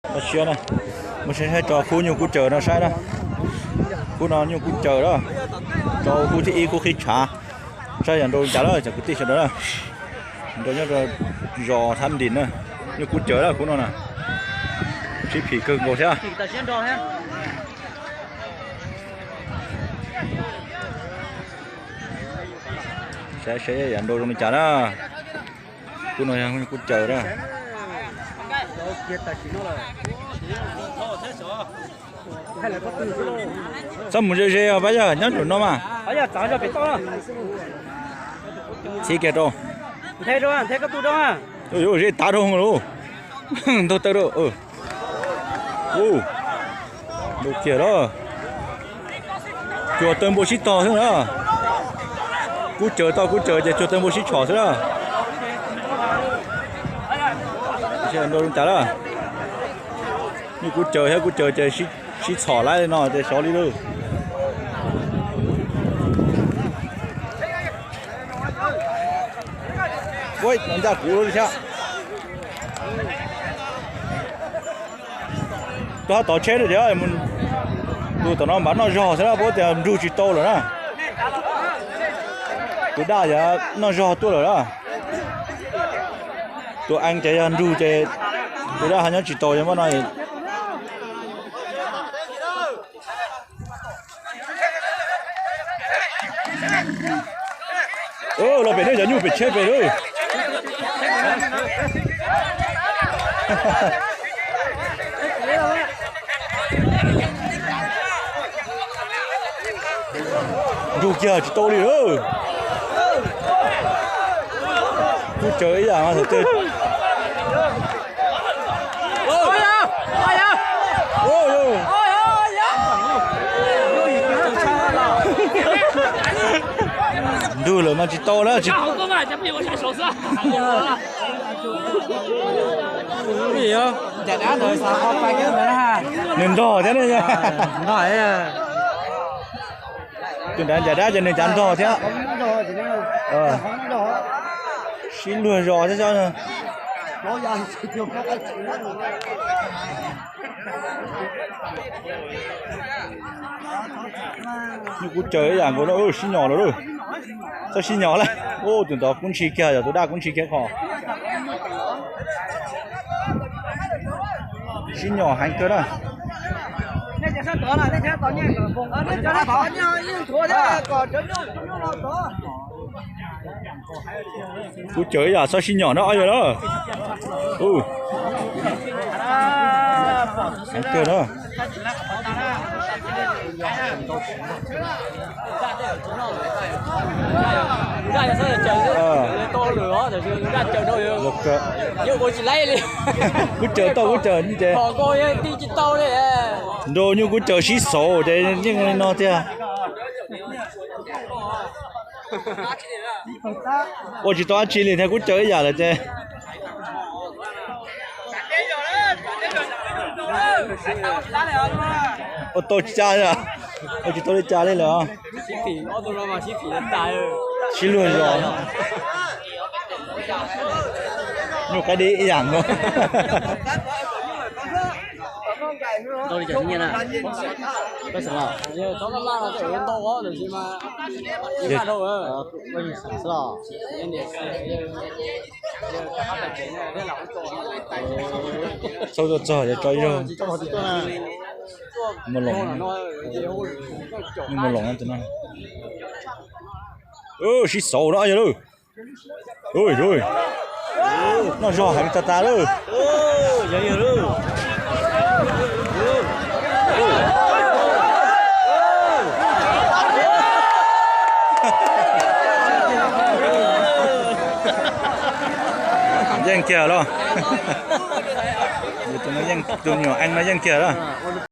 Toj siab na, mus saib saib tso khub nyuj kub caws no saib na. Khub no nyuj kub caws na, tso khub thib ib khub qhib tshav. Saib yog nrau li cas lawm cov kwv tij sawv daws na. Nrau nyob rau zos Thab Ntim na, nyuj kub caws na khub no na. Sib phim kawg nkaus thiab. Saib saib yam nrau zoo li cas na. Khub no yog kub caws na. Txhob mus ze ze os pab yawg, nyob nraum no mas. Txhiv kiag rau. Zeb tav rau lawm. Ntaug taw rau. Nrau kiag lawm. Cuag taw npua sib tog xwb na. Kub caws tau kub caws ces cuag taw npua sib tshom xwb na. Nrau zoo cas lawm. Nyuj kub caws thiab kub caws ces sib txhom laib li no ces xyov li lawm. Ua, ncaj kuv thiab. Tuaj tov tsheb tias tus tom no npav noj zog xwb na, puab tias nrug tsis tau lawm na. Tus daj yog noj zog tuaj lawm na. Tus eev ces yog nrug ces tus daj ho nyob tsis tau yog muab no. Los pem no cov nyuj pem tsheb pem lawm. Nrug kiag tsis tau li lawm. Kub caws ib yam mas thaum twg. Nrug lawm mas tsis tau na. Nws ntog thiab ne. Tus nrad ncas dab ces nws cav ntog thiab. Sib luag zos thiab xwb. Nyuj kub caws ib yam nkaus na, sib nyom lawm lauj. Txhob sib nyom lawm. Tus ntawd kub ntshis kiag, yog tus daj kub ntshis kiag qhov. Sib nyom heev kawg na. Kub caws ib yam txhob sib nyom na ob yawg na. Heev kawg na. Kub caws tau kub caws ces nrau nyuj kub caws sib xauv ces yeej li no tiag. Ua tsis tau dab tsi li thiab, kub caws ib yam lawm ces. Ua tau cas, ua tsis tau li cas li lawm. Sib luag zos. Nyuj qaib dib ib yam nkaus. Txhob tuaj txog ces tso ib zaug. Muaj loos, muaj loos tus no. Sib xauv na yog lawm. Noj zog heev tas tas lawm. Yeej kiag los. Tus nyuam eeb no yeej kiag lawm.